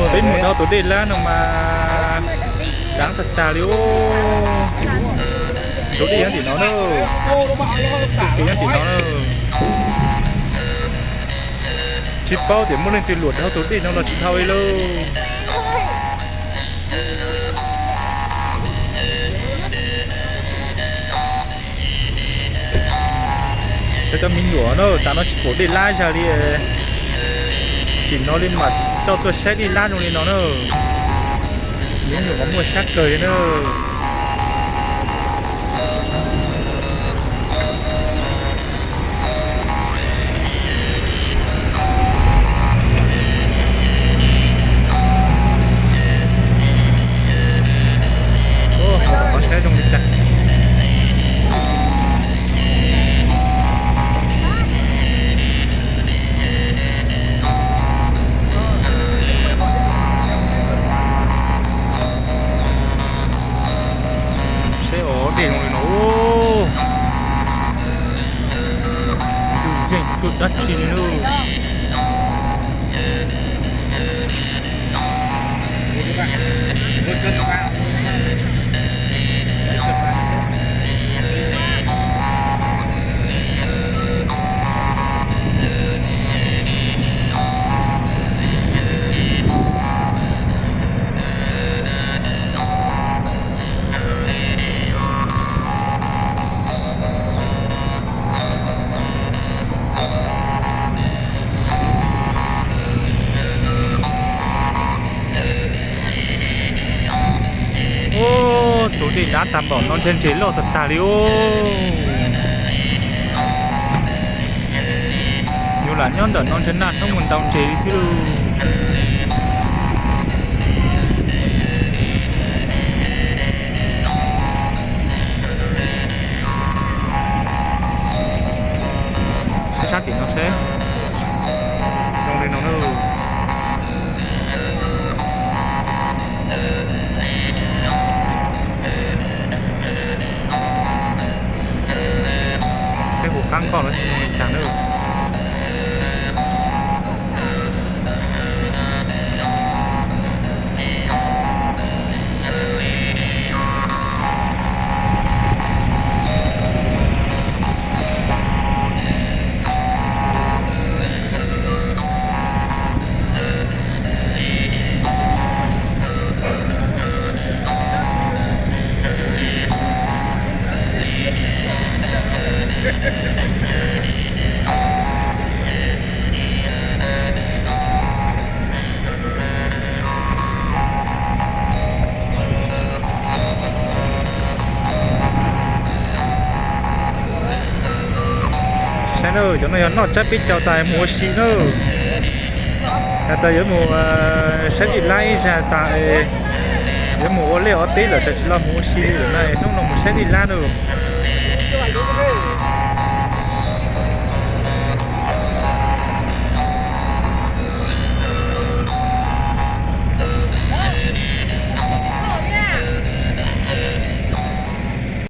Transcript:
Peb mus dhau tus dej lab no mas dab tag tag li os. Tus dej nyob tim no na. Tus dej nyob tim no na. Tsis paub tias muaj leej twg luam dhau tus dej no los tsis dhau li lauj. Cov, cov me nyuam na, tas no tsis pom dej lab zag li. Tim no li mas coj tuaj saib dej lab zoo li no na. Me nyuam mas muaj sab kawg li na. Qhov saib zoo li cas. Saib os, dej zoo li no. Tus yeej tus dab tsi li lauj. Ub, tus dej dav tag npaum no ntshe ntseg loj tag tag li os. Yuav lam nyob ntawm no ntshe nag hnub mus ntau ntseg li xwb lauj. Sab tim no seb. Zoo li no na. Peb hu qab nkoj los tsis zoo li cas na. Saib na, cov no yog noj tsab peb caug tas mus ua si na. Has tas yuav mus saib dej lab ib zag tas, yuav mus ua liaj ua teb lawm tas tsis los mus ua si li lawm na, hnub no mus saib dej lab na.